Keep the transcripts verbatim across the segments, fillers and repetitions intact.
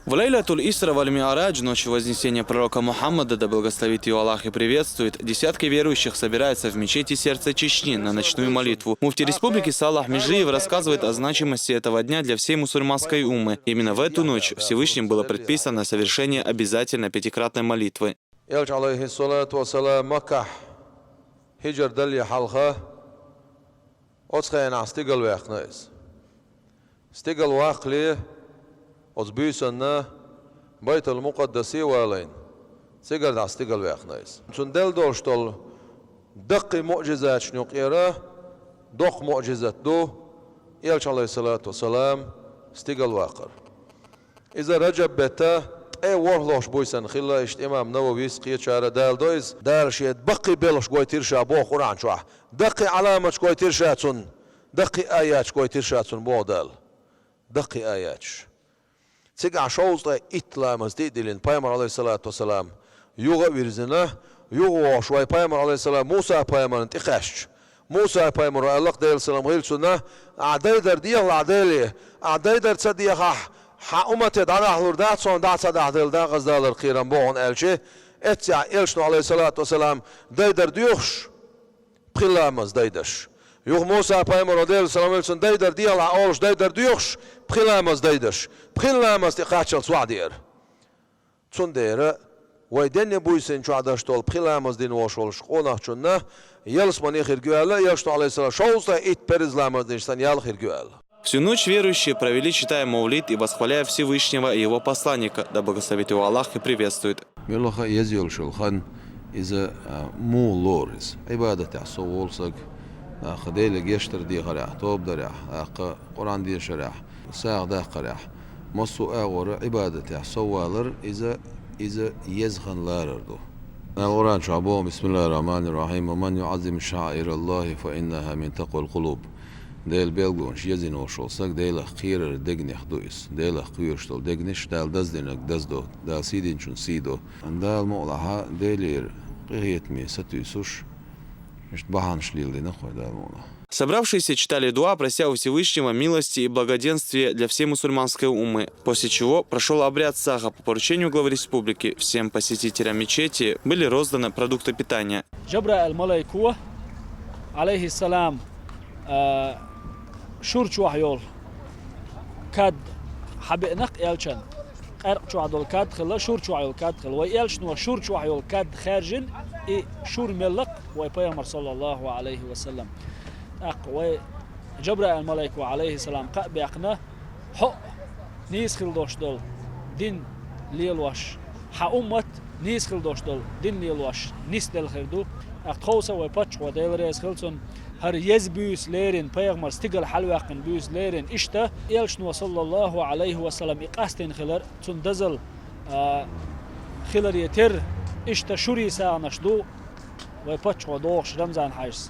В Лайлятуль Исра валь Ми'радж, ночь Вознесения пророка Мухаммада, да благословит его Аллах и приветствует, десятки верующих собираются в мечети сердца Чечни на ночную молитву. Муфтий республики Салах Межиев рассказывает о значимости этого дня для всей мусульманской уммы. Именно в эту ночь Всевышним было предписано совершение обязательно пятикратной молитвы. Элча, алейхи салату ва салам, Маккахь хиджар дале хьалха, оцу хенахь стигал ваьккхина иза. Стигал ваккхале, оцу буьйсанна Байтул-Мукъаддасе а валийна, цигара дӀа стигал ваьккхина иза. Цунна делла долуш долу даккхий муъжизаташна юкъера доккха муъжизат ду Элча, алейхи салату ва салам, стигал ваккхар. Иза Раджаб бетта ткъе ворхӀалгӀачу буьйсанна хилла, иштта имам Нававис, кхечара а даладо иза. Дала шен баккхий белхаш гойтира ша боху Къуръан чохь. Даккхий Ӏаламаташ гойтира ша цунна. Даккхий аяташ гойтира ша цунна боху Дала. Даккхий аяташ. Цигахь шовзткъе итт ламаз тӀе а диллина, пайхамар, алейхиссалату вассалам, юха а вирзина, юха вогӀуш вай пайхамар, алейхиссалам, Муса-пайхамарна тӀекхаьчча, Муса-пайхамаро аьлла-кх, Делан салам хуьлда цунна: «Ахьа дайдар дехалахь Деле, ахьа дайдар ца дехахь, хьан уммате дӀадахьалур дац хьуна, дӀа а ца дахьаделла дакъаздалар кхерам бу хьуна», аьлча, эццехь Элчано, алейхиссалату вассалам, дайдар доьхуш, пхи ламаз дайдеш. Юха Муса-пайхамаро, Делан салам хуьлда цунна, дайдар дехалахь олуш, дайдар доьхуш, пхи ламаз дайдеш. Пхи ламаз тӀе кхаччалц вахьа деара. Цундела вай денна буьйсанна чохь даш долу пхи ламаз дина волуш волуш къонахчунна ялсамане хирг ю аьлла, Элчано, алейхиссалам, шовзткъе итт парз ламаз динчу санна ял хирг ю аьлла. Всю ночь верующие провели, читая мовлид и восхваляя Всевышнего и его посланника, да благословит его Аллах и приветствует. Муьлхха а еза йолуш йолу хан, иза, а, муха лору иза? Ӏибадатехь сов волу саг, тӀаккха Деле гечдар дехарехь, тоба дарехь, тӀаккха Къуръан дешарехь, сагӀа даккхарехь, массо а агӀора Ӏибадатехь сов валар, иза, иза еза хан ларар ду. Дала Къуръан чохь боху: «Бисмиллахир-рахманир-рахим. Ва ман юӀаззим шаӀаираллахи фа иннаха мин такъвал къулуб». Делан билгалонаш еза йина волуш волу саг Делах кхерар дегнех ду иза. Делах кхоьруш долу дегнаш Дала даздинарг даздо, Дала сий динчун сий до. Дала мукъалахь, Делера къинхетаме сатуьйсуш, иштта бахьанаш леладина кхой, Дала мукъалахь. Собравшиеся читали дуа, прося у Всевышнего милости и благоденствия для всей мусульманской уммы, после чего прошёл обряд сагӀа. По поручению главы республики всем посетителям мечети были розданы продукты питания. Джабраил малайко, алейхиссалам, а, шура чохь йолу кад хьабеана-кх элчанна. Къаьркъа чохь долу кад хилла, шура чохь йолу кад хилла. Вай элчано шура чохь йолу кад хаьржина, и шура мелла-кх вай пайхамар, саллаллаху алейхи ва саллам. ТӀаккха вай Джабраил малайко, алейхиссалам, кхаъ баьккхина, хьо а нийса хила долуш долу дин лелош, хьан уммат нийса хила долуш долу дин лелош нисделла хир ду. ТӀаккха тховса вай паччахьо, Дела реза хила цунна, хӀара еза буьйса лерина, пайхамар стигала хьалаваьккхина буьйса лерина, иштта элчано, саллаллаху алейхи ва саллам, и къастийна хилар, цунна дозалла, а, хиларе терра, иштта шурийн сагӀанаш ду вай паччахьо дохуш, Рамзан-Хьаьжас.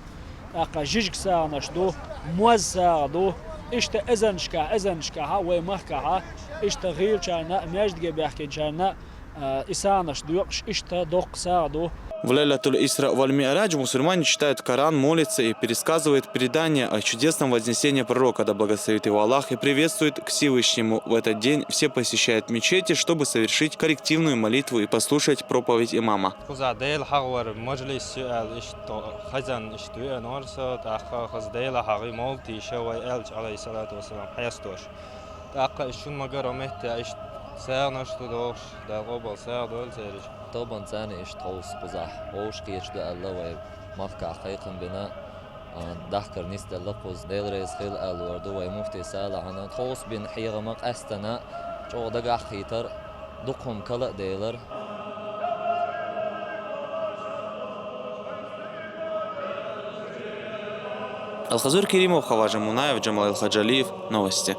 ТӀаккха жижиг сагӀанаш ду, моз сагӀа ду. Иштта эзарнашкахь, эзарнашкахьа вай махкахьа, иштта гӀийлачарна а, маьждиге баьхкинчарна а, а, и сагӀанаш доькъуш, иштта доккха сагӀа ду. В Лайлятуль Исра валь Ми'радж мусульмане читают Коран, молятся и пересказывают предания о чудесном вознесении пророка, да благословит его Аллах и приветствует, к Всевышнему. В этот день все посещают мечети, чтобы совершить коллективную молитву и послушать проповедь имама. Кхузахь Делан хьагӀвар мажлис ю аьлла, иштта хезна, иштта веана вара со, тӀаккха хаза Делан хьагӀ, мовлид ю вай элча, алейхиссалату вассалам, хьестош. ТӀаккха иштта шуна ма-гарра метте иштта сагӀанаш ду дохуш, Дала къобал сагӀа дойла церан. Тобанца иштта тховса кхузахь вовшахкхеташ ду аьлла, вай махкахь кхайкхам бина, а, дахкар нисделла кхуза. Дела реза хила аьлла вар ду вай муфти Салахьана. Тховса бина хьехам къаьстина, чӀогӀа дагахь хийтар, дукха хӀума кала а делар. Алхазур Керимов, Хаважа Мунаев, Джамалайл Хаджалиев. Новости.